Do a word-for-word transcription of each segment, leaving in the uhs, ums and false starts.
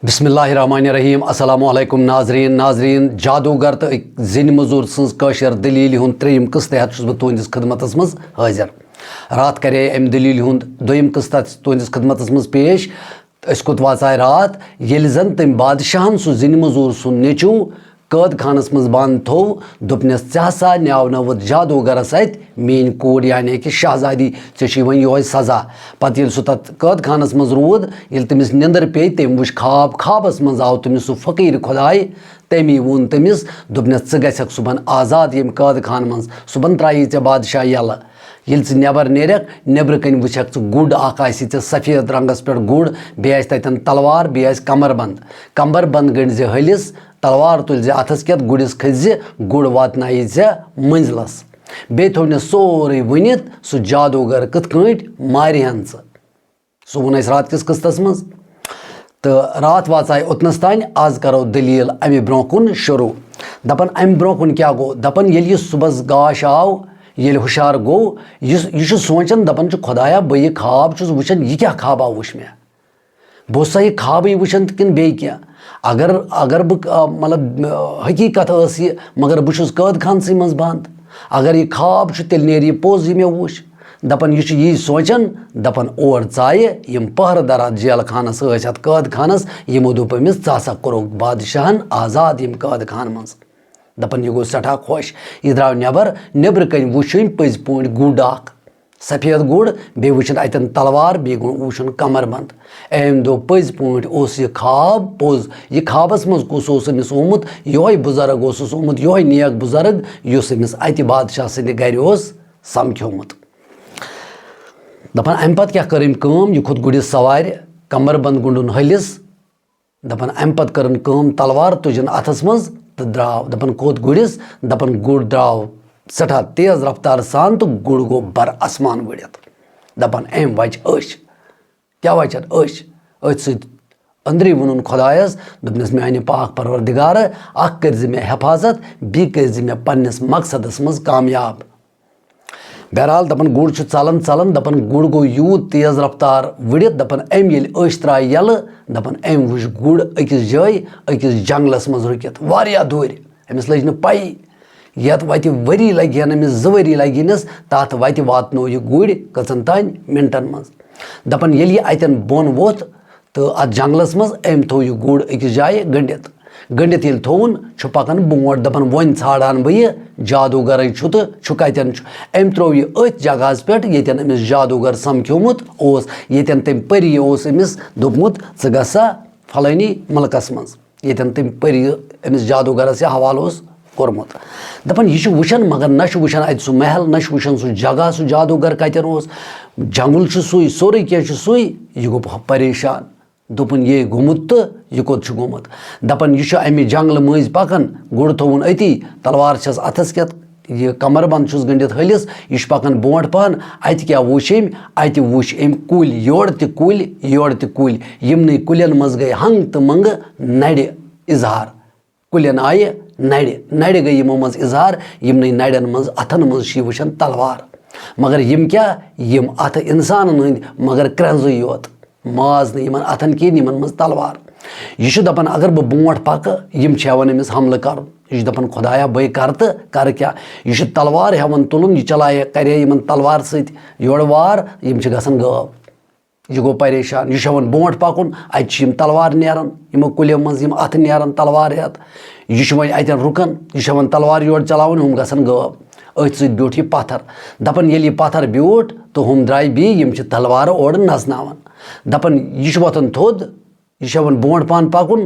بسم اللہ الرحمن الرحیم۔ السلام علیکم ناظرین۔ ناظرین، جادوگر تہٕ أکۍ زِنۍ مٔزوٗر سٕنٛز کٲشِر دٔلیٖلہِ ہُنٛد ترٛیٚیِم قٕسطہٕ ہٮ۪تھ چھُس بہٕ تُہٕنٛدِس خدمتس منٛز حٲضِر۔ راتھ کرے اَمہِ دٔلیٖلہِ ہُنٛد دوٚیِم قٕسطہٕ تُہٕنٛدِس خدمتس منٛز پیش۔ أسۍ کوٚت واژاے راتھ؟ ییٚلہِ زن تٔمۍ بادشاہن سُہ زِنۍ مٔزوٗر سُنٛد نیٚچوٗ قٲد خانس منٛز بنٛد تھوٚو، دوٚپنس، "ژےٚ ہسا نیاونٲوٕتھ جادوگرس اتھِ میٛٲنۍ کوٗر، یعنی کہِ شہزادی، ژےٚ چھُے وۄنۍ یِہوٚے سزا۔" پتہٕ ییٚلہِ سُہ تتھ قٲد خانس منٛز روٗد، ییٚلہِ تٔمِس نیٚنٛدٕر پیٚیہِ، تٔمۍ وُچھ خواب، خوابس منٛز آو تٔمِس سُہ فقیٖر خۄداے، تٔمی ووٚن تٔمِس، دوٚپنس، "ژٕ گژھکھ صُبحن آزاد ییٚمہِ قٲد خانہٕ منٛز، صُبحن ترٛایی ژےٚ بادشاہ یَلہٕ۔ ییٚلہِ ژٕ نٮ۪بر نیرکھ، نیٚبرٕ کنہِ وٕچھکھ ژٕ گُڈ اکھ، آسہِ ژےٚ سفید رنگس پٮ۪ٹھ گُڈ، بیٚیہِ آسہِ تتٮ۪ن تلوار، بیٚیہِ آسہِ کمر بند۔ کمر بند گٔنڈۍ زِ ہلِس، تلوار تُلۍ زِ اتھس کٮ۪تھ، گُرِس کھٔسۍ زِ، گُر واتنایہِ ژےٚ منزلس۔ بیٚیہِ تھوٚونس سورُے ؤنِتھ، سُہ جادوگر کِتھ کٲٹھۍ مارِ ہن ژٕ۔" سُہ ووٚن اَسہِ راتھ کِس قٕسطس منٛز۔ تہٕ راتھ واژاے اوٚتنس تانۍ، از کرو دٔلیٖل اَمہِ برونٛہہ کُن شروٗع۔ دپان اَمہِ برونٛہہ کُن کیٛاہ گوٚو؟ دپان ییٚلہِ یہِ صُبحس گاش آو، ییٚلہِ ہُشار گوٚو، یہِ، یہِ چھُ سونٛچان، دپان چھُ، "خۄدایا، بہٕ یہِ خواب چھُس وٕچھان، یہِ کیٛاہ خوابا وٕچھ مےٚ؟ بہٕ اوسا یہِ خوابٕے وٕچھان تہٕ کِنہٕ بیٚیہِ کینٛہہ؟ اگر، اگر بہٕ، آ، مطلب، آ، حقیٖقت ٲس یہِ، مگر بہٕ چھُس قٲد خانسٕے منٛز بنٛد۔ اگر یہِ خواب چھُ، تیٚلہِ نیرِ یہِ پوٚز، یہِ مےٚ وٕچھ۔" دَپان یہِ چھُ یی سونٛچان، دَپان اور ژایہِ یِم پٔہرٕ دَر اَتھ جیل خانَس ٲسۍ، اَتھ قٲد خانَس، یِمو دوٚپ أمِس، "ژٕ ہسا کوٚرُکھ بادشاہَن آزاد ییٚمہِ قٲد خانہٕ منٛز۔" دَپان یہِ گوٚو سٮ۪ٹھاہ خۄش۔ یہِ درٛاو نٮ۪بر، نٮ۪برٕ کَنۍ وٕچھ أمۍ پٔزۍ پٲٹھۍ گُڈ اَکھ، سفید گُڈ، بیٚیہِ وٕچھُن اَتٮ۪ن تلوار، بیٚیہِ گوٚو وٕچھُن کمر بند۔ أمۍ دوٚپ، "پٔزۍ پٲٹھۍ اوس یہِ خواب پوٚز۔ یہِ خوابَس منٛز کُس اوس أمِس آمُت؟ یِہوٚے بُزرگ اوسُس آمُت، یِہوٚے نیک بُزرگ، یُس أمِس اَتہِ بادشاہ سٕنٛدِ گرِ اوس سمکھیومُت۔" دَپان، اَمہِ پَتہٕ کیٛاہ کٔر أمۍ کٲم؟ یہِ کھوٚت گُرِس سوارِ، کمر بند گُنٛڈُن ہلِس۔ دَپان، اَمہِ پَتہٕ کٔرٕن کٲم، تلوار تُجِن اَتھَس منٛز تہٕ درٛاو۔ دَپان، کھوٚت گُرِس، دَپان، گُر درٛاو سٮ۪ٹھاہ تیز رفتارٕ سان تہٕ گُر گوٚو بر آسمان ؤڑِتھ۔ دَپان، أمۍ وَچہِ أچھ۔ کیٛاہ وَچَن أچھ؟ أتھۍ سۭتۍ أنٛدرٕے ووٚنُن خۄدایَس، دوٚپنَس، "میٛانہِ پاک پروردگارٕ، اَکھ کٔرۍ زِ مےٚ حفاظت، بیٚیہِ کٔرۍ زِ مےٚ پنٛنِس مقصدَس منٛز کامیاب۔" بہرحال، دَپان، گُر چھُ ژَلان، ژَلان، دَپان، گُر گوٚو یوٗت تیز رفتار وُڑِتھ، دَپان، أمۍ ییٚلہِ أچھ ترٛایہِ یَلہٕ، دَپان، أمۍ وُچھ گُر أکِس جایہِ، أکِس جنٛگلَس منٛز رُکِتھ، واریاہ دوٗرِ۔ أمِس لٔج نہٕ پَیی۔ یَتھ وَتہِ ؤری لَگہِ ہَن أمِس، زٕ ؤری لَگہِ ہَنَس، تَتھ وَتہِ واتنو یہِ گُرۍ کٔژَن تام مِنٹَن منٛز۔ دَپان، ییٚلہِ یہِ اَتٮ۪ن بۄن ووٚتھ، تہٕ اَتھ جنٛگلَس منٛز أمۍ تھوٚو یہِ گُر أکِس جایہِ گٔنٛڈِتھ۔ گٔنٛڈِتھ ییٚلہِ تھوٚوُن، چھُ پَکان برونٛٹھ، دَپان، "وۄنۍ ژھانٛڈان بہٕ یہِ جادوگرٕے چھُ تہٕ چھُ کَتٮ۪ن چھُ؟" أمۍ ترٛوو یہِ أتھۍ جگہَس پٮ۪ٹھ، ییٚتٮ۪ن أمِس جادوگر سَمکھیومُت اوس، ییٚتٮ۪ن تٔمۍ پٔری اوس أمِس دوٚپمُت، "ژٕ گژھ سا فلٲنی مُلکَس منٛز"، ییٚتٮ۪ن تٔمۍ پٔری أمِس جادوگرَس یہِ حوالہٕ اوس کوٚرمُت۔ دَپان، یہِ چھُ وٕچھان، مگر نہ چھُ وٕچھان اَتہِ سُہ محل، نہ چھُ وٕچھان سُہ جگہ، سُہ جادوگر کَتٮ۪ن اوس۔ جنٛگُل چھُ سُے، سورُے کینٛہہ چھُ سُے۔ یہِ گوٚو پریشان۔ دوٚپُن، "یے گوٚمُت تہٕ یہِ کوٚت چھُ گوٚمُت؟" دَپان، یہِ چھُ اَمہِ جنٛگلہٕ مٔنٛزۍ پَکان، گُر تھوٚوُن أتی، تلوار چھَس اَتھَس کٮ۪تھ، یہِ کمر بند چھُس گٔنٛڈِتھ ہلِس، یہِ چھُ پَکان برونٛٹھ پَہَن۔ اَتہِ کیٛاہ وُچھ أمۍ؟ اَتہِ وُچھ أمۍ کُلۍ، یورٕ تہِ کُلۍ، یورٕ تہِ کُلۍ۔ یِمنٕے کُلٮ۪ن منٛز گٔے ہنٛگ تہٕ منٛگہٕ نَرِ اظہار۔ کُلٮ۪ن آیہِ نَرِ، نَرِ گٔے یِمو منٛز اظہار، یِمنٕے نَرٮ۪ن منٛز، اَتھَن منٛز چھِ یہِ وٕچھان تلوار۔ مگر یِم کیٛاہ؟ یِم اَتھٕ اِنسانَن ہٕنٛدۍ، مگر کرٛٮ۪نٛزٕے یوت۔ ماز نہٕ یِمن اَتھن کِہیٖنۍ، یِمن منٛز تلوار۔ یہِ چھُ دَپان، اگر بہٕ برونٛٹھ پَکہٕ، یِم چھِ ہٮ۪وان أمِس حملہٕ کَرُن۔ یہِ چھُ دَپان، "خۄدایا، بٔے کَرٕ تہٕ کَرٕ کیٛاہ؟" یہِ چھُ تلوار ہٮ۪وان تُلُن، یہِ چلایہِ، کَرِ یِمن تلوار سۭتۍ یورٕ وار، یِم چھِ گژھان غٲب۔ یہِ گوٚو پریشان، یہِ چھُ ہٮ۪وان برونٛٹھ پَکُن، اَتہِ چھِ یِم تلوار نیران، یِمو کُلیو منٛز یِم اَتھٕ نیران تلوار ہٮ۪تھ۔ یہِ چھُ وۄنۍ اَتٮ۪ن رُکان، یہِ چھُ ہٮ۪وان تلوار یورٕ چلاوٕنۍ، ہُم گژھان غٲب۔ أتھۍ سۭتۍ بیوٗٹھ یہِ پَتھر۔ دَپان، ییٚلہِ یہِ پَتھر بیوٗٹھ تہٕ ہُم درٛاے بیٚیہِ، یِم چھِ تلوارٕ اورٕ نژناوان۔ دَپان، یہِ چھُ وۄتھان تھوٚد، یہِ چھُ ہٮ۪وان برونٛٹھ پَہَن پَکُن،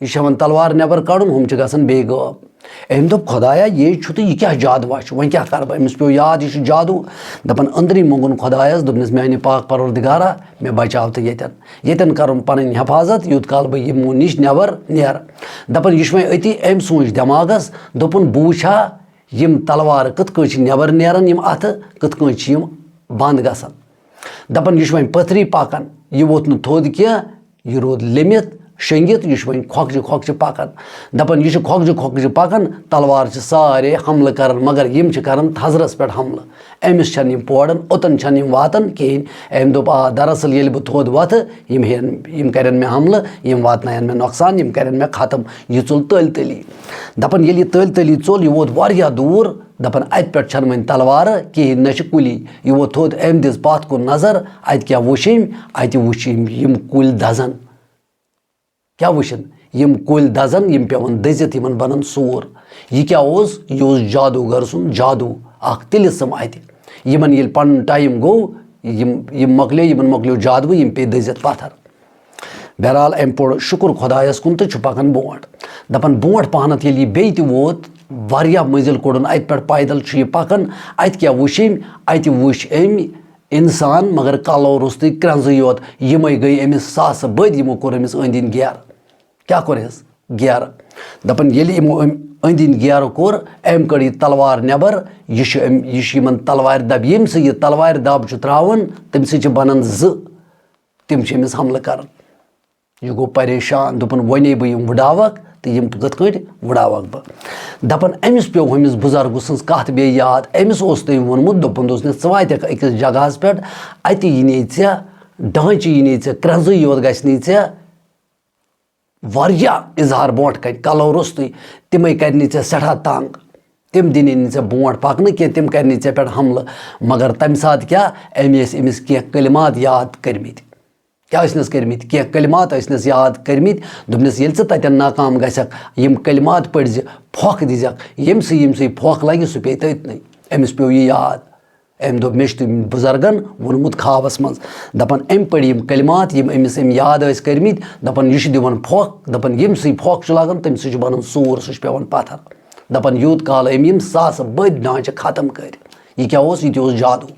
یہِ چھُ ہٮ۪وان تلوار نٮ۪بر کَڑُن، ہُم چھِ گژھان بیٚیہِ غٲب۔ أمۍ دوٚپ، "خۄدایا، یے چھُ تہٕ یہِ کیٛاہ جادوا چھُ؟ وۄنۍ کیٛاہ کَرٕ بہٕ؟" أمِس پیوٚو یاد، یہِ چھُ جادو۔ دَپان، أنٛدری مونٛگُن خۄدایَس، دوٚپنَس، "میٛانہِ پاک پروردگارا، مےٚ بچاو تہٕ ییٚتٮ۪ن۔ ییٚتٮ۪ن کَرُن پَنٕنۍ حفاظت، یوٗت کال بہٕ یِمو نِش نٮ۪بر نیرٕ۔" دَپان، یہِ چھُ وۄنۍ أتی، أمۍ سوٗنٛچ دٮ۪ماغَس، دوٚپُن، "بہٕ وٕچھِ ہا، یِم تلوارٕ کِتھ کٲٹھۍ چھِ نٮ۪بر نیران، یِم اَتھٕ کِتھ کٲٹھۍ چھِ یِم بنٛد گژھان؟" دَپان، یہِ چھُ وۄنۍ پٔتھری پَکان، یہِ ووٚتھ نہٕ تھوٚد کینٛہہ، یہِ روٗد لیٚمِتھ، شۄنٛگِتھ، یہِ چھُ وۄنۍ کھۄکھجہِ کھۄکھجہِ پکان۔ دپان، یہِ چھُ کھۄکھجہِ کھۄکھجہِ پکان، تلوار چھِ سارے حملہٕ کران، مگر یِم چھِ کران تھزرس پٮ۪ٹھ حملہٕ۔ أمِس چھَنہٕ یِم پوران، اوٚتَن چھَنہٕ یِم واتان کِہیٖنۍ۔ أمۍ دوٚپ، آ، دراصل ییٚلہِ بہٕ تھوٚد وۄتھٕ، یِم ہیٚن، یِم کَرن مےٚ حملہٕ، یِم واتناون مےٚ نۄقصان، یِم کَرن مےٚ ختم۔ یہِ ژوٚل تٔلۍ تٔلی۔ دَپان، ییٚلہِ یہِ تٔلۍ تٔلی ژوٚل، یہِ ووت واریاہ دوٗر۔ دَپان، اَتہِ پٮ۪ٹھ چھَنہٕ وۄنۍ تلوارٕ کِہیٖنۍ، نہ چھِ کُلی۔ یہِ ووت تھوٚد، أمۍ دِژ پَتھ کُن نظر، اَتہِ کیٛاہ وُچھ أمۍ؟ اَتہِ وُچھ أمۍ یِم کُلۍ دَزان۔ کیٛاہ وٕچھن؟ یِم کُلۍ دَزان، یِم پٮ۪وان دٔزِتھ، یِمن بَنان سوٗر۔ یہِ کیٛاہ اوس؟ یہِ اوس جادوٗگر سُنٛد جادوٗ، اکھ طلسم اَتہِ۔ یِمن ییٚلہِ پَنُن ٹایم گوٚو، یِم، یِم مۄکلے، یِمن مۄکلیو جادوٗ، یِم پیٚیہِ دٔزِتھ پَتھر۔ بہرحال، أمۍ پوٚر شُکُر خۄدایَس کُن تہٕ چھُ پَکان برونٛٹھ۔ دَپان، برونٛٹھ پَہنَتھ ییٚلہِ یہِ بیٚیہِ تہِ ووت، واریاہ مٔنزِل کوٚڑُن اَتہِ پٮ۪ٹھ پیدل چھُ یہِ پَکان۔ اَتہِ کیٛاہ وٕچھ أمۍ؟ اَتہِ وٕچھ أمۍ اِنسان، مگر کَلو روٚستُے کرٛنٛزٕے یوت۔ یِمَے گٔے أمِس ساسہٕ بٔدۍ، یِمو کوٚر أمِس أنٛدۍ أنٛدۍ گیرٕ۔ کیٛاہ کوٚر أمِس؟ گیرٕ۔ دَپان، ییٚلہِ یِمو أمۍ أنٛدۍ أنٛدۍ گیرٕ کوٚر، أمۍ کٔڑ یہِ تلوار نٮ۪بر۔ یہِ چھُ أمۍ، یہِ چھُ یِمَن تلوارِ دَب، ییٚمہِ سۭتۍ یہِ تلوارِ دَب چھُ ترٛاوان، تَمہِ سۭتۍ چھِ بَنان زٕ۔ تِم چھِ أمِس حملہٕ کَران۔ یہِ گوٚو پریشان، دوٚپُن، وۄنۍ بہٕ یِم وٕڈاوَکھ تہٕ یِم کِتھ کٲٹھۍ وٕڈاوَکھ بہٕ؟ دَپان، أمِس پیوٚو ہُمِس بُزرگہٕ سٕنٛز کَتھ بیٚیہِ یاد۔ أمِس اوس تٔمۍ ووٚنمُت، دوٚپُن اوسنَس، ژٕ واتٮ۪کھ أکِس جگہَس پٮ۪ٹھ، اَتہِ یی نے ژےٚ ڈانٛچہِ، یی نے ژےٚ کرٛنٛزٕے یوت گژھِ نے ژےٚ، واریاہ اظہار برونٛٹھ کَنہِ، کَلو روٚستُے، تِمَے کَرِ نے ژےٚ سٮ۪ٹھاہ تنٛگ۔ تِم دِنی نہٕ ژےٚ برونٛٹھ پَکنہٕ کینٛہہ، تِم کَرِ نے ژےٚ پٮ۪ٹھ حملہٕ۔ مگر تَمہِ ساتہٕ کیٛاہ؟ أمۍ ٲسۍ أمِس کینٛہہ کلمات یاد کٔرمٕتۍ۔ کیٛاہ ٲسنَس کٔرمٕتۍ؟ کینٛہہ کلمات ٲسنَس یاد کٔرمٕتۍ۔ دوٚپنَس، ییٚلہِ ژٕ تَتٮ۪ن ناکام گژھکھ، یِم کلمات پٔرزِ، پھۄکھ دِزٮ۪کھ، ییٚمہِ سۭتۍ، ییٚمہِ سۭتۍ پھۄکھ لَگہِ، سُہ پیٚیہِ تٔتنٕے۔ أمِس پیوٚو یہِ یاد۔ أمۍ دوٚپ، مےٚ چھُ تٔمۍ بُزرگن ووٚنمُت خوابس منٛز۔ دَپان، أمۍ پٔرۍ یِم کلمات، یِم أمِس أمۍ یاد ٲسۍ کٔرمٕتۍ۔ دَپان، یہِ چھُ دِوان پھۄکھ۔ دَپان، ییٚمہِ سۭتۍ پھۄکھ چھُ لگان، تَمہِ سۭتۍ چھُ بَنان سوٗر، سُہ چھُ پٮ۪وان پَتھر۔ دَپان، یوٗت کال أمۍ یِم ساسہٕ بٔدۍ ڈانٛچہِ ختم کٔرۍ۔ یہِ کیٛاہ اوس؟ یہِ تہِ اوس جادوٗ۔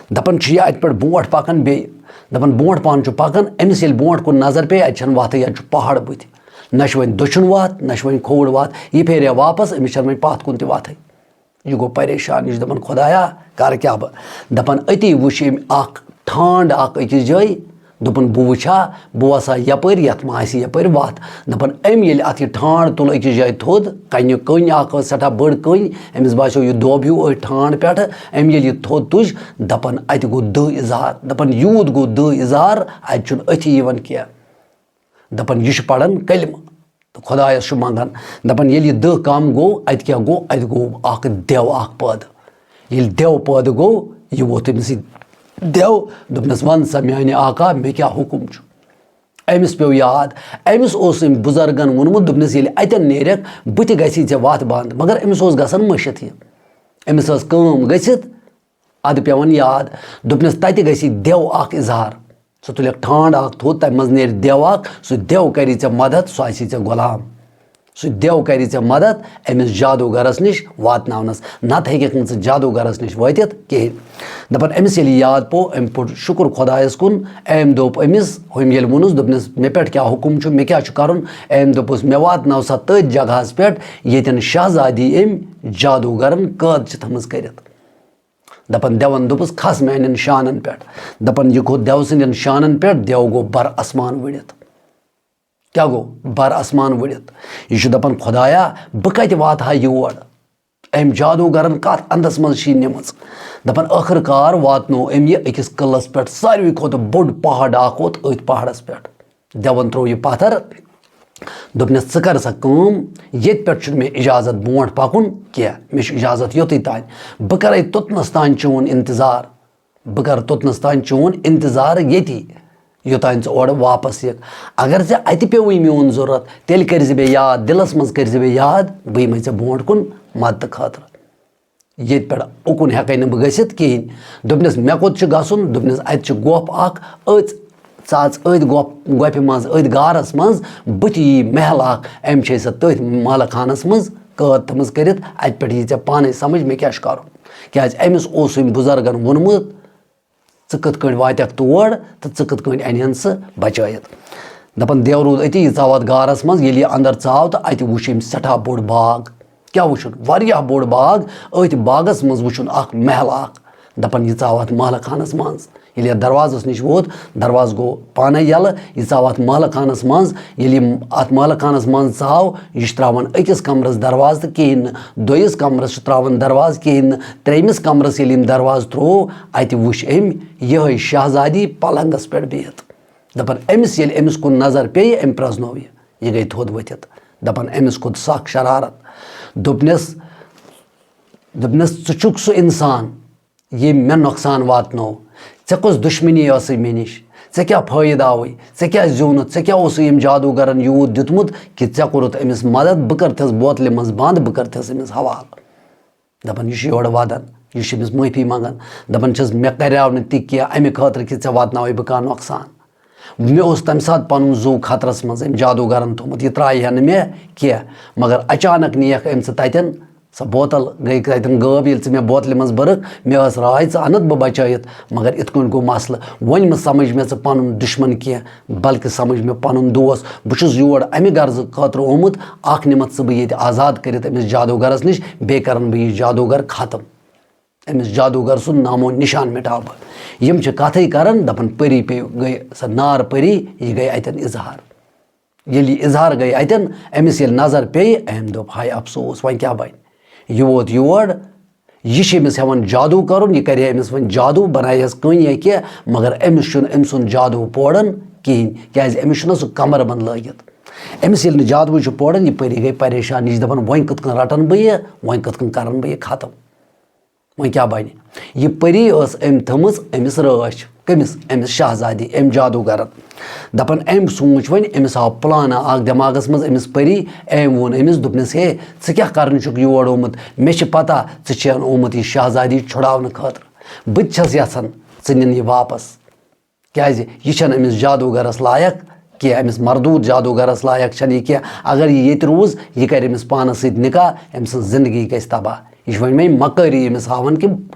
دَپان، چھُ یہِ اَتہِ پٮ۪ٹھ برونٛٹھ پَکان بیٚیہِ۔ دَپان، برونٛٹھ پَہَن چھُ پَکان، أمِس ییٚلہِ برونٛٹھ کُن نظر پیٚیہِ، اَتہِ چھَنہٕ وَتھٕے، اَتہِ چھُ پہاڑ بٕتھِ۔ نہ چھُ وۄنۍ دٔچھُن وَتھ، نہ چھُ وۄنۍ کھووُر وَتھ۔ یہِ پھیرے واپَس، أمِس چھَنہٕ وۄنۍ پَتھ کُن تہِ وَتھٕے۔ یہِ گوٚو پریشان، یہِ چھُ دَپان، خۄدایا، کَرٕ کیٛاہ بہٕ؟ دَپان، أتی وٕچھ أمۍ اَکھ ٹھانٛڈ اَکھ أکِس جایہِ۔ دوٚپُن، بہٕ وٕچھا، بہٕ وَسا یَپٲرۍ، یَتھ ما آسہِ یَپٲرۍ وَتھ۔ دَپان، أمۍ ییٚلہِ اَتھ یہِ ٹھانٛڈ تُل أکِس جایہِ تھوٚد، کَنہِ کٔنۍ اَکھ ٲس سٮ۪ٹھاہ بٔڑ کٔنۍ، أمِس باسیو یہِ دوٚب ہیوٗ أتھۍ ٹھانٛڈ پٮ۪ٹھٕ۔ أمۍ ییٚلہِ یہِ تھوٚد تُج، دَپان، اَتہِ گوٚو دٔہ اِظہار۔ دَپان، یوٗت گوٚو دٔہ اِظہار، اَتہِ چھُنہٕ أتھی یِوان کینٛہہ۔ دَپان، یہِ چھُ پَران کلمہٕ۔ تہٕ خۄدایَس چھُ منٛگان۔ دَپان، ییٚلہِ یہِ دٔہ کَم گوٚو، اَتہِ کیٛاہ گوٚو؟ اَتہِ گوٚو اَکھ دٮ۪و اَکھ پٲدٕ۔ ییٚلہِ دٮ۪و پٲدٕ گوٚو، یہِ ووٚتھ أمِس یہِ دٮ۪و، دوٚپنَس، وَن سا میٛانہِ آقا، مےٚ کیٛاہ حُکُم چھُ؟ أمِس پیوٚو یاد، أمِس اوس أمۍ بُزرگَن ووٚنمُت، دوٚپنَس، ییٚلہِ اَتٮ۪ن نیرَکھ، بُتھِ گژھی ژےٚ وَتھ بنٛد۔ مگر أمِس اوس گژھان مٔشِتھ یہِ۔ أمِس ٲس کٲم گٔژھِتھ، اَدٕ پٮ۪وان یاد۔ دوٚپنَس، تَتہِ گژھی دٮ۪و اَکھ اِظہار۔ سُہ تُلٮ۪کھ ٹھانٛڈ اَکھ تھوٚد، تَمہِ منٛز نیرِ دٮ۪و اَکھ، سُہ دٮ۪و کَری ژےٚ مدد، سُہ آسی ژےٚ غلام۔ سُہ دٮ۪و کَری ژےٚ مدد أمِس جادوٗگرَس نِش واتناونَس، نَتہٕ ہیٚکَکھ نہٕ ژٕ جادوٗگرَس نِش وٲتِتھ کِہیٖنۍ۔ دَپان، أمِس ییٚلہِ یاد پوٚو، أمۍ پوٚر شُکُر خۄدایَس کُن، أمۍ دوٚپ أمِس، ہُمۍ ییٚلہِ ووٚنُس، دوٚپنَس، مےٚ پٮ۪ٹھ کیٛاہ حُکُم چھُ، مےٚ کیٛاہ چھُ کَرُن؟ أمۍ دوٚپُس، مےٚ واتناو سا تٔتھۍ جگہَس پٮ۪ٹھ، ییٚتٮ۪ن شہزادی أمۍ جادوٗگرَن قٲد چھِ تھٲمٕژ کٔرِتھ۔ دَپان، دٮ۪وَن دوٚپُس، کھَس میٛانٮ۪ن شانَن پٮ۪ٹھ۔ دَپان، یہِ کھوٚت دٮ۪و سٕنٛدٮ۪ن شانَن پٮ۪ٹھ، دٮ۪و گوٚو بَر آسمان ؤڑِتھ۔ کیٛاہ گوٚو؟ بَر آسمان ؤڑِتھ۔ یہِ چھُ دَپان، خۄدایا، بہٕ کَتہِ واتہٕ ہا یور؟ أمۍ جادوٗگَرَن کَتھ اَنٛدَس منٛز چھِ یہِ نِمٕژ؟ دَپان، ٲخٕر کار واتنوو أمۍ یہِ أکِس قٕلَس پٮ۪ٹھ، ساروی کھۄتہٕ بوٚڑ پہاڑ اَکھ ووت أتھۍ پہاڑَس پٮ۪ٹھ۔ دٮ۪وَن ترٛوو یہِ پَتھر۔ دوٚپنَس، ژٕ کر سا کٲم، ییٚتہِ پٮ۪ٹھ چھُنہٕ مےٚ اِجازت برونٛٹھ پَکُن کینٛہہ، مےٚ چھُ اِجازت یوٚتُے تانۍ۔ بہٕ کَرَے توٚتنَس تانۍ چون اِنتظار۔ بہٕ کَرٕ توٚتنَس تانۍ چون اِنتظار ییٚتی، یوٚتانۍ ژٕ اورٕ واپَس یِکھ۔ اگر ژےٚ اَتہِ پیوٚوُے میون ضوٚرَتھ، تیٚلہِ کٔرۍ زِ مےٚ یاد، دِلَس منٛز کٔرۍ زِ مےٚ یاد، بہٕ یِمَے ژےٚ برونٛٹھ کُن مَدتہٕ خٲطرٕ۔ ییٚتہِ پٮ۪ٹھ اُکُن ہٮ۪کَے نہٕ بہٕ گٔژھِتھ کِہیٖنۍ۔ دوٚپنَس، مےٚ کوٚت چھُ گژھُن؟ دوٚپنَس، اَتہِ چھِ گۄپھ اَکھ، أژ ژٕ اَژ أتھۍ گۄپھ، گۄپھِ منٛز، أتھۍ غارَس منٛز، بٕتھِ یی محل اَکھ، أمۍ چھے سۄ تٔتھۍ محلہٕ خانَس منٛز قٲد تھٲمٕژ کٔرِتھ، اَتہِ پٮ۪ٹھ یی ژےٚ پانَے سَمٕجھ مےٚ کیٛاہ چھُ کَرُن۔ کیٛازِ أمِس اوس أمۍ بُزرگَن ووٚنمُت، ژٕ کِتھ کٲٹھۍ واتَکھ تور تہٕ ژٕ کِتھ کٲٹھۍ اَنہِ ہَن سُہ بَچٲیِتھ۔ دَپان، دیو روٗد أتی، یہِ ژاو اَتھ غارَس منٛز، ییٚلہِ یہِ اَندَر ژاو تہٕ اَتہِ وُچھ أمۍ سٮ۪ٹھاہ بوٚڑ باغ۔ کیٛاہ وُچھُن؟ واریاہ بوٚڑ باغ۔ أتھۍ باغَس منٛز وُچھُن اَکھ محل اَکھ۔ دَپان، یہِ ژاو اَتھ محلہٕ خانَس منٛز۔ ییٚلہِ یَتھ دروازَس نِش ووت، دروازٕ گوٚو پانَے یَلہٕ۔ یہِ ژاو اَتھ محلہٕ خانَس منٛز۔ ییٚلہِ یہِ اَتھ محلہٕ خانَس منٛز ژاو، یہِ چھُ ترٛاوان أکِس کَمرَس دروازٕ تہٕ کِہیٖنۍ نہٕ، دوٚیِس کَمرَس چھُ ترٛاوان دروازٕ کِہیٖنۍ نہٕ، ترٛیٚیِمِس کَمرَس ییٚلہِ أمۍ دروازٕ ترٛوو، اَتہِ وٕچھ أمۍ یِہوٚے شہزادی پلنٛگَس پٮ۪ٹھ بِہِتھ۔ دَپان، أمِس ییٚلہِ أمِس کُن نظر پیٚیہِ، أمۍ پرٛزنوو یہِ۔ یہِ گٔے تھوٚد ؤتھِتھ۔ دَپان، أمِس کھوٚت سَخ شرارت۔ دوٚپنَس، دوٚپنَس، "ژٕ چھُکھ سُہ اِنسان، ییٚمۍ مےٚ نۄقصان واتنوو۔ ژےٚ کۄس دُشمنی ٲسٕے مےٚ نِش؟ ژےٚ کیٛاہ فٲیدٕ آوُے؟ ژےٚ کیٛاہ زیوٗنُتھ؟ ژےٚ کیٛاہ اوسُے ییٚمۍ جادوٗگرَن یوٗت دیُتمُت کہِ ژےٚ کوٚرُتھ أمِس مدد؟" بہٕ کَرتھَس بوتلہِ منٛز بنٛد، بہٕ کَرتھَس أمِس حوالہٕ۔ دَپان، یہِ چھُ یورٕ وَدان، یہِ چھُ أمِس معٲفی منٛگان۔ دَپان چھِس، "مےٚ کَریو نہٕ تہِ کینٛہہ اَمہِ خٲطرٕ کہِ ژےٚ واتناوَے بہٕ کانٛہہ نۄقصان۔ مےٚ اوس تَمہِ ساتہٕ پَنُن زُو خطرَس منٛز أمۍ جادوٗگرَن تھوٚمُت، یہِ ترٛایہِ ہا نہٕ مےٚ کینٛہہ۔ مگر اچانک نِیَکھ أمۍ ژٕ تَتٮ۪ن، سۄ بوتل گٔے تَتٮ۪ن غٲب۔ ییٚلہِ ژٕ مےٚ بوتلہِ منٛز بٔرٕکھ، مےٚ ٲس راے ژٕ اَنَتھ بہٕ بچٲیِتھ، مگر یِتھ کٔنۍ گوٚو مسلہٕ۔ وۄنۍ مہٕ سمجھ مےٚ ژٕ پَنُن دُشمن کینٛہہ، بلکہِ سمجھ مےٚ پَنُن دوس۔ بہٕ چھُس یور اَمہِ غرضہٕ خٲطرٕ آمُت، اَکھ نِمَتھ ژٕ بہٕ ییٚتہِ آزاد کٔرِتھ أمِس جادوٗگرَس نِش، بیٚیہِ کَرَن بہٕ یہِ جادوٗگر ختم۔ أمِس جادوٗگر سُنٛد نامو نِشان مِٹاو بہٕ۔" یِم چھِ کَتھٕے کَران، دَپان، پٔری پیٚیہِ، گٔے سۄ نار پٔری، یہِ گٔے اَتٮ۪ن اظہار۔ ییٚلہِ یہِ اظہار گٔے اَتٮ۪ن، أمِس ییٚلہِ نظر پیٚیہِ، أمۍ دوٚپ، "ہاے افسوس، وۄنۍ کیٛاہ بَنہِ؟ یہِ ووت یور، یہِ چھِ أمِس ہٮ۪وان جادوٗ کَرُن، یہِ کَرِ ہا أمِس وۄنۍ جادوٗ، بَنایہِ ہَس کٔنۍ یا کینٛہہ، مگر أمِس چھُنہٕ أمۍ سُنٛد جادوٗ پوران کِہیٖنۍ، کیٛازِ أمِس چھُنہ سُہ کمر بنٛد لٲگِتھ۔" أمِس ییٚلہِ نہٕ جادوٗ چھُ پوران، یہِ پٔری گٔے پریشان، یہِ چھِ دَپان، "وۄنۍ کِتھ کٔنۍ رَٹَن بہٕ یہِ؟ وۄنۍ کِتھ کٔنۍ کَرَن بہٕ یہِ ختم؟" وۄنۍ کیٛاہ بَنہِ؟ یہِ پٔری ٲس أمۍ تھٲمٕژ أمِس رٲچھ۔ کٔمِس؟ أمِس شہزادی، أمۍ جادوٗگرَن۔ دَپان، أمۍ سوٗنٛچ وۄنۍ، أمِس آو پٕلانہ اَکھ دٮ۪ماغَس منٛز أمِس پٔری۔ أمۍ ووٚن أمِس، دوٚپنَس، "ہے، ژٕ کیٛاہ کَرنہِ چھُکھ یور آمُت؟ مےٚ چھِ پَتہ ژٕ چھَن آمُت یہِ شہزادی چھُڑاونہٕ خٲطرٕ۔ بہٕ تہِ چھَس یَژھان ژٕ نِن یہِ واپَس۔" کیٛازِ؟ یہِ چھَنہٕ أمِس جادوٗگرَس لایق کینٛہہ، أمِس مردوٗد جادوٗگرَس لایق چھَنہٕ یہِ کینٛہہ۔ اگر یہِ ییٚتہِ روٗز، یہِ کَرِ أمِس پانَس سۭتۍ نِکاح، أمۍ سٕنٛز زِندگی گژھِ تباہ۔ یہِ چھِ وۄنۍ مےٚ مکٲری أمِس ہاوان کہِ،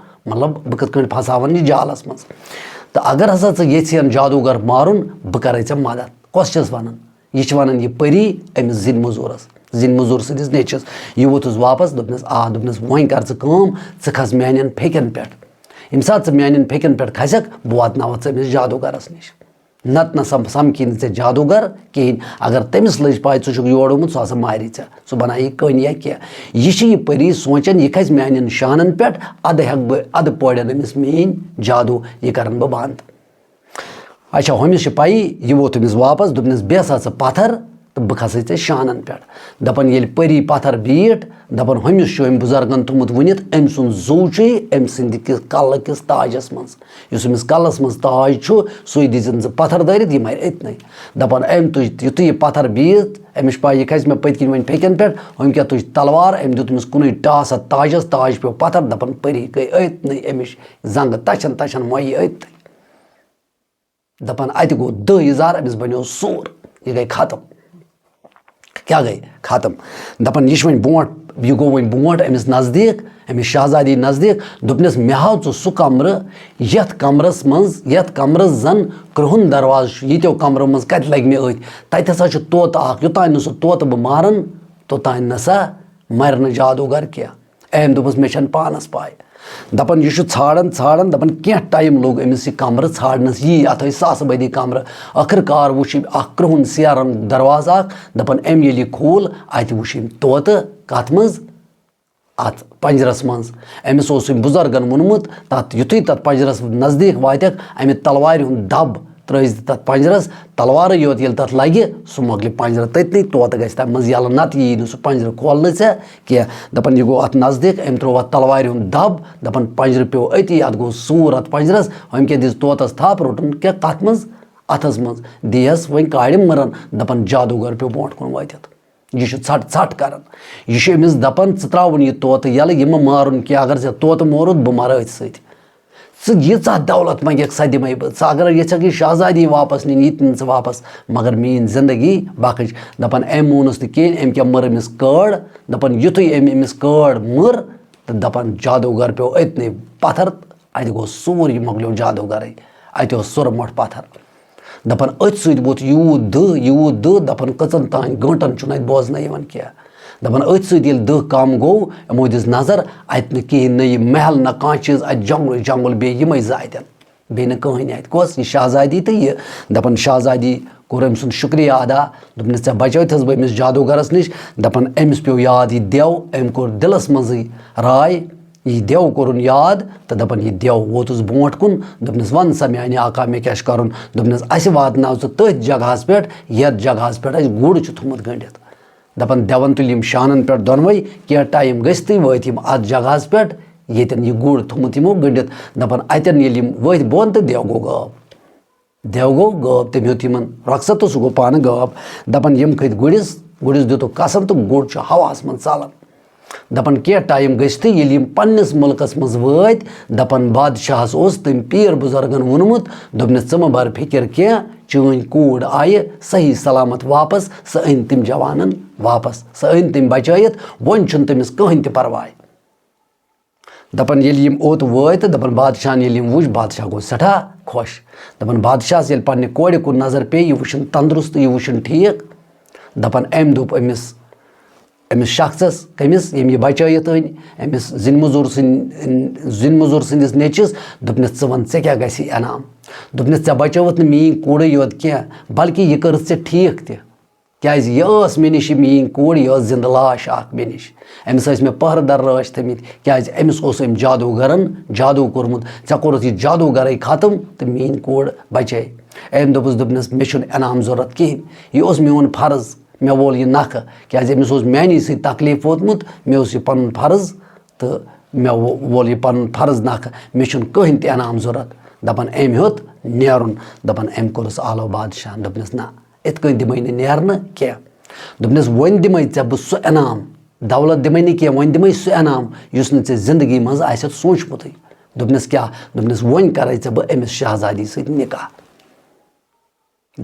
مطلب، بہٕ کِتھ کٔنۍ پھساوَن یہِ جالَس منٛز۔ تہٕ اگر ہسا ژٕ یژھِ ہَن جادوٗگر مارُن، بہٕ کَرَے ژےٚ مدد۔ کۄس چھَس وَنان؟ یہِ چھِ وَنان یہِ پٔری أمِس زِنۍ مٔزوٗرَس، زِنۍ مٔزوٗر سٕنٛدِس نیٚچوِس۔ یہِ ووٚتھُس واپَس، دوٚپنَس، "آ"، دوٚپنَس، "وۄنۍ کَر ژٕ کٲم، ژٕ کھَس میٛانٮ۪ن پھیٚکٮ۪ن پٮ۪ٹھ۔ ییٚمہِ ساتہٕ ژٕ میٛانٮ۪ن پھیٚکٮ۪ن پٮ۪ٹھ کھَسَکھ، بہٕ واتناوَتھ ژٕ أمِس جادوٗگرَس نِش۔ نَتہٕ نہ سَم-، سَمکھی نہٕ ژےٚ جادوٗگر کِہیٖنۍ۔ اگر تٔمِس لٔج پَے ژٕ چھُکھ یور آمُت، سُہ ہسا مارِ ژےٚ، سُہ بَنایہِ کٔنۍ یا کینٛہہ۔" یہِ چھِ یہِ پٔری سونٛچان، یہِ کھَسہِ میٛانٮ۪ن شانَن پٮ۪ٹھ، اَدٕ ہٮ۪کہٕ بہٕ، اَدٕ پورٮ۪ن أمِس میٛٲنۍ جادوٗ، یہِ کَرَن بہٕ بنٛد۔ اچھا، ہُمِس چھِ پَیی، یہِ ووت تٔمِس واپَس، دوٚپنَس، "بیٚہہ سا ژٕ پَتھَر تہٕ بہٕ کھَسَے ژےٚ شانَن پٮ۪ٹھ۔" دَپان ییٚلہِ پٔری پَتھَر بیٖٹھ، دَپان، "ہُمِس چھُ أمۍ بُزرگَن تھوٚمُت ؤنِتھ، أمۍ سُنٛد زُو چھُے أمۍ سٕنٛدِ کِس کَلہٕ کِس تاجَس منٛز۔ یُس أمِس کَلَس منٛز تاج چھُ، سُے دِژٕن ژٕ پَتھَر دٲرِتھ، یہِ مَرِ أتنَے۔" دَپان أمۍ تُج، یُتھُے یہِ پَتھَر بیٖٹھ، أمِس چھِ پَے یہِ کھَسہِ مےٚ پٔتۍ کِنۍ وۄنۍ پھیٚکٮ۪ن پٮ۪ٹھ، أمۍ کیٛاہ تُج تَلوار، أمۍ دیُت أمِس کُنُے ٹاس اَتھ تاجَس، تاج پیوٚو پَتھَر، دَپان پٔری گٔے أتنَے أمِس زنٛگہٕ تَچھَن تَچھَن مۄیہِ أتنَے۔ دَپان، اَتہِ گوٚو دٔہ اِظہار، أمِس بَنیو سوٗر، یہِ گٔے ختم۔ کیٛاہ گٔے ختم؟ دَپان، یہِ چھُ وۄنۍ برونٛٹھ، یہِ گوٚو وۄنۍ برونٛٹھ أمِس نزدیٖک، أمِس شہزادی نزدیٖک۔ دوٚپنَس، "مےٚ ہاو ژٕ سُہ کَمرٕ، یَتھ کَمرَس منٛز، یَتھ کَمرَس زَن کرٛہُن دروازٕ چھُ، ییٖتیو کَمرو منٛز کَتہِ لَگہِ مےٚ أتھۍ؟ تَتہِ ہسا چھُ طوطہٕ اَکھ، یوٚتام نہٕ سُہ طوطہٕ بہٕ مارَن، توٚتام نہ سا مَرِ نہٕ جادوٗگر کینٛہہ۔" أمۍ دوٚپُس، "مےٚ چھَنہٕ پانَس پَے۔" دَپان، یہِ چھُ ژھانٛڈان، ژھانٛڈان، دَپان، کینٛہہ ٹایم لوٚگ أمِس یہِ کَمرٕ ژھانٛڈنَس، یی اَتھ ٲسۍ ساسہٕ بٔدی کَمرٕ۔ ٲخٕر کار وُچھ أمۍ اَکھ کرٛہُن سیرَن دروازٕ اَکھ، دَپان، أمۍ ییٚلہِ یہِ کھوٗل، اَتہِ وُچھ أمۍ طوطہٕ۔ کَتھ منٛز؟ اَتھ پَنجرَس منٛز۔ أمِس اوس أمۍ بُزرگَن ووٚنمُت، تَتھ یُتھُے تَتھ پَنجرَس نزدیٖک واتٮ۪کھ، اَمہِ تَلوارِ ہُنٛد دَب ترٛٲوزِ تَتھ پَنجرَس، تَلوارٕے یوت ییٚلہِ تَتھ لَگہِ، سُہ مۄکلہِ پَنجرٕ تٔتنٕے، طوطہٕ گژھِ تَمہِ منٛز یَلہٕ، نَتہٕ یی نہٕ سُہ پَنجرٕ کھولنہٕ ژےٚ کینٛہہ۔ دَپان، یہِ گوٚو اَتھ نزدیٖک، أمۍ ترٛوو اَتھ تَلوارِ ہُنٛد دَب، دَپان، پَنجرٕ پیوٚو أتی، اَتھ گوٚو سوٗر اَتھ پَنجرَس، أمۍ کیٛاہ دِژ طوطَس تھَپھ، روٚٹُن کیٛاہ کَتھ منٛز؟ اَتھَس منٛز۔ دِیَس وۄنۍ کاڑِ مٕرَن، دَپان، جادوٗگر پیوٚو برونٛٹھ کُن وٲتِتھ۔ یہِ چھُ ژھَٹ ژھَٹ کَران۔ یہِ چھُ أمِس دَپان، "ژٕ ترٛاو وۄنۍ یہِ طوطہٕ یَلہٕ، یہِ مہٕ مارُن کینٛہہ، اگر ژےٚ طوطہٕ مورُت، بہٕ مَرٕ أتھۍ سۭتۍ۔ ژٕ ییٖژاہ دولت منٛگَکھ، سۄ دِمَے بہٕ۔ ژٕ اگر یَژھَکھ یہِ شہزادی واپَس نِنۍ، یہِ تہِ نہٕ ژٕ واپَس، مگر میٛٲنۍ زِندگی بَخٕش۔" دَپان، أمۍ مونُس نہٕ کِہیٖنۍ، أمۍ کیٛاہ مٔر أمِس کٲڑ۔ دَپان، یُتھُے أمۍ أمِس کٲڑ مٔر، تہٕ دَپان، جادوٗگر پیوٚو أتنٕے پَتھَر، اَتہِ گوٚو سورُے، یہِ مۄکلیو جادوٗگَرٕے، اَتہِ اوس سُرٕ مۄٹھ پَتھَر۔ دَپان، أتھۍ سۭتۍ ووت یوٗت دٕہ، یوٗت دٕہ، دَپان، کٔژَن تام گٲنٛٹَن چھُنہٕ اَتہِ بوزنَے یِوان کینٛہہ۔ دَپان، أتھۍ سۭتۍ ییٚلہِ دٕہ کَم گوٚو، یِمو دِژ نظر، اَتہِ نہٕ کِہیٖنۍ، نہ یہِ محل، نہ کانٛہہ چیٖز، اَتہِ جنٛگلٕے جنٛگُل، بیٚیہِ یِمَے زٕ اَتٮ۪ن۔ بیٚیہِ نہٕ کٕہٕنۍ اَتہِ۔ کۄس؟ یہِ شہزادی تہٕ یہِ۔ دَپان شہزادی کوٚر أمۍ سُنٛد شُکریہ ادا، دوٚپنَس، "ژےٚ بچٲوتھَس بہٕ أمِس جادوٗگرَس نِش۔" دَپان أمِس پیوٚو یاد یہِ دٮ۪و، أمۍ کوٚر دِلَس منٛزٕے راے، یہِ دٮ۪و کوٚرُن یاد تہٕ دَپان، یہِ دٮ۪و ووتُس برونٛٹھ کُن، دوٚپنَس، "وَن سا میٛانہِ آقا، مےٚ کیٛاہ چھُ کَرُن؟" دوٚپنَس، "اَسہِ واتناو ژٕ تٔتھۍ جگہَس پٮ۪ٹھ، یَتھ جگہَس پٮ۪ٹھ اَسہِ گُر چھُ تھوٚمُت گٔنٛڈِتھ۔" دَپان، دٮ۪وَن تُلۍ یِم شانَن پٮ۪ٹھ دۄنوَے، کینٛہہ ٹایم گٔژھتٕے وٲتۍ یِم اَتھ جگہَس پٮ۪ٹھ، ییٚتٮ۪ن یہِ گُر تھوٚمُت یِمو گٔنٛڈِتھ۔ دَپان، اَتٮ۪ن ییٚلہِ یِم وٲتۍ بۄن تہٕ دٮ۪و گوٚو غٲب۔ دٮ۪و گوٚو غٲب، تٔمۍ ہیوٚت یِمَن رۄخصت تہٕ سُہ گوٚو پانہٕ غٲب۔ دَپان، یِم کھٔتۍ گُرِس، گُرِس دیُتُکھ کَسَن تہٕ گُر چھُ ہواہَس منٛز ژَلان۔ دَپان، کینٛہہ ٹایم گٔژھتٕے ییٚلہِ یِم پنٛنِس مُلکَس منٛز وٲتۍ، دَپان، بادشاہَس اوس تٔمۍ پیٖر بُزرگَن ووٚنمُت، دوٚپنَس، "ژٕ مہ بَر فِکِر کینٛہہ، چٲنۍ کوٗر آیہِ صحیح سلامت واپس، سۄ أنۍ تٔمۍ جوانَن واپس، سۄ أنۍ تٔمۍ بچٲیِتھ، وۄنۍ چھُنہٕ تٔمِس کٕہٕنۍ تہِ پرواے۔" دَپان، ییٚلہِ یِم اوٚت وٲتۍ تہٕ دَپان، بادشاہَن ییٚلہِ یِم وٕچھ، بادشاہ گوٚو سٮ۪ٹھاہ خۄش۔ دَپان، بادشاہَس ییٚلہِ پنٛنہِ کورِ کُن نظر پیٚیہِ، یہِ وٕچھُن تنٛدرُست، یہِ وٕچھُن ٹھیٖک۔ دَپان، أمۍ دوٚپ أمِس، أمِس شخصس، کٔمِس؟ ییٚمۍ یہِ بچٲیِتھ أنۍ، أمِس زِنۍ مٔزوٗر سٕنٛدۍ، زِنۍ مٔزوٗر سٕنٛدِس نیٚچِس، دوٚپنَس، "ژٕ وَن، ژےٚ کیٛاہ گژھی انعام؟" دوٚپنَس، "ژےٚ بچٲوٕتھ نہٕ میٛٲنۍ کوٗرٕے یوت کینٛہہ، بلکہِ یہِ کٔرٕتھ ژےٚ ٹھیٖک تہِ۔ کیٛازِ یہِ ٲس مےٚ نِش، یہِ میٛٲنۍ کوٗر، یہِ ٲس زِندٕ لاش اکھ مےٚ نِش۔ أمِس ٲسۍ مےٚ پٔہرٕ دَر رٲچھ تھٲمٕتۍ، کیٛازِ أمِس اوس أمۍ جادوٗگرَن جادوٗ کوٚرمُت۔ ژےٚ کوٚرُتھ یہِ جادوٗگرَے ختم تہٕ میٛٲنۍ کوٗر بچے۔" أمۍ دوٚپُس، دوٚپنَس، "مےٚ چھُنہٕ انعام ضوٚرَتھ کِہیٖنۍ، یہِ اوس میون فرض۔" مےٚ وول یہِ نکھٕ، کیٛازِ أمِس اوس میٛانی سۭتۍ تکلیٖف ووتمُت، مےٚ اوس یہِ پَنُن فرض تہٕ مےٚ وو-، وول یہِ پَنُن فرض نکھٕ، مےٚ چھُنہٕ کٕہٕنۍ تہِ انعام ضوٚرَتھ۔ دَپان أمۍ ہیوٚت نیرُن، دَپان أمۍ کوٚرُس آلو بادشاہَن، دوٚپنَس، "نہ، یِتھ کٔنۍ دِمَے نہٕ نیرنہٕ کینٛہہ۔" دوٚپنَس، "وۄنۍ دِمَے ژےٚ بہٕ سُہ انعام، دولت دِمَے نہٕ کینٛہہ، وۄنۍ دِمَے سُہ انعام یُس نہٕ ژےٚ زندگی منٛز آسٮ۪تھ سوٗنٛچمُتٕے۔" دوٚپنَس، "کیٛاہ؟" دوٚپنَس، "وۄنۍ کَرَے ژےٚ بہٕ أمِس شہزادی سۭتۍ نکاح۔"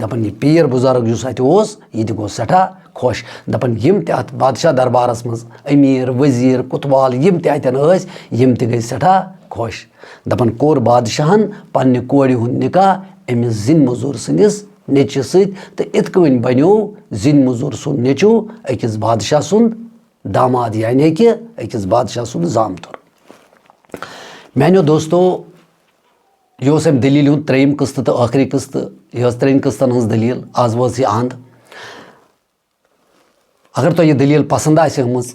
دَپان، یہِ پیٖر بُزرگ یُس اَتہِ اوس، یہِ تہِ گوٚو سٮ۪ٹھاہ خۄش۔ دَپان، یِم تہِ اَتھ بادشاہ دربارَس منٛز أمیٖر، ؤزیٖر، کوتوال، یِم تہِ اَتٮ۪ن ٲسۍ، یِم تہِ گٔے سٮ۪ٹھاہ خۄش۔ دَپان، کوٚر بادشاہَن پنٛنہِ کورِ ہُنٛد نِکاح أمِس زِنۍ مٔزوٗر سٕنٛدِس نیٚچوِس سۭتۍ، تہٕ یِتھ کٔنۍ بَنیو زِنۍ مٔزوٗر سُنٛد نیٚچوٗ أکِس بادشاہ سُنٛد داماد، یعنی کہِ أکِس بادشاہ سُنٛد زامتُر۔ میٛانیو دوستو، یہِ اوس اَمہِ دٔلیٖلہِ ہُنٛد ترٛیٚیِم قٕسطہٕ تہٕ ٲخری قٕسطہٕ۔ یہِ ٲس ترٛٮ۪ن قٕسطن ہٕنٛز دٔلیٖل۔ آز وٲژ یہِ اَنٛد۔ اگر تۄہہِ یہِ دٔلیٖل پسنٛد آسہِ آمٕژ،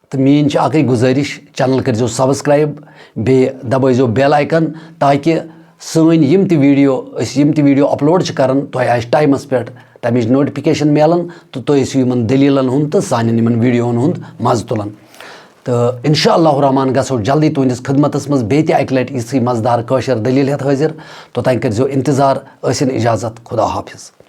تہٕ میٛٲنۍ چھِ اَکٕے گُزٲرِش، channel کٔرۍزیو subscribe، بیٚیہِ دبٲیزیو bell icon، تاکہِ سٲنۍ یِم تہِ video، أسۍ یِم تہِ video upload چھِ کران، تۄہہِ آسہِ ٹایمَس پٮ۪ٹھ تَمِچ notification میلان، تہٕ تُہۍ ٲسِو یِمَن دٔلیٖلَن ہُنٛد تہٕ سانٮ۪ن یِمَن videoوَن ہُنٛد مَزٕ تُلان۔ تہٕ انشاء اللہ الرحمن گژھو جلدی تُہنٛدِس خدمتس منٛز بیٚیہِ تہِ اَکہِ لَٹہِ یِژھٕے مَزٕدار کٲشِر دٔلیٖل ہٮ۪تھ حٲضِر۔ توٚتام کٔرۍزیو انتظار، ٲسِن اجازت، خدا حافظ۔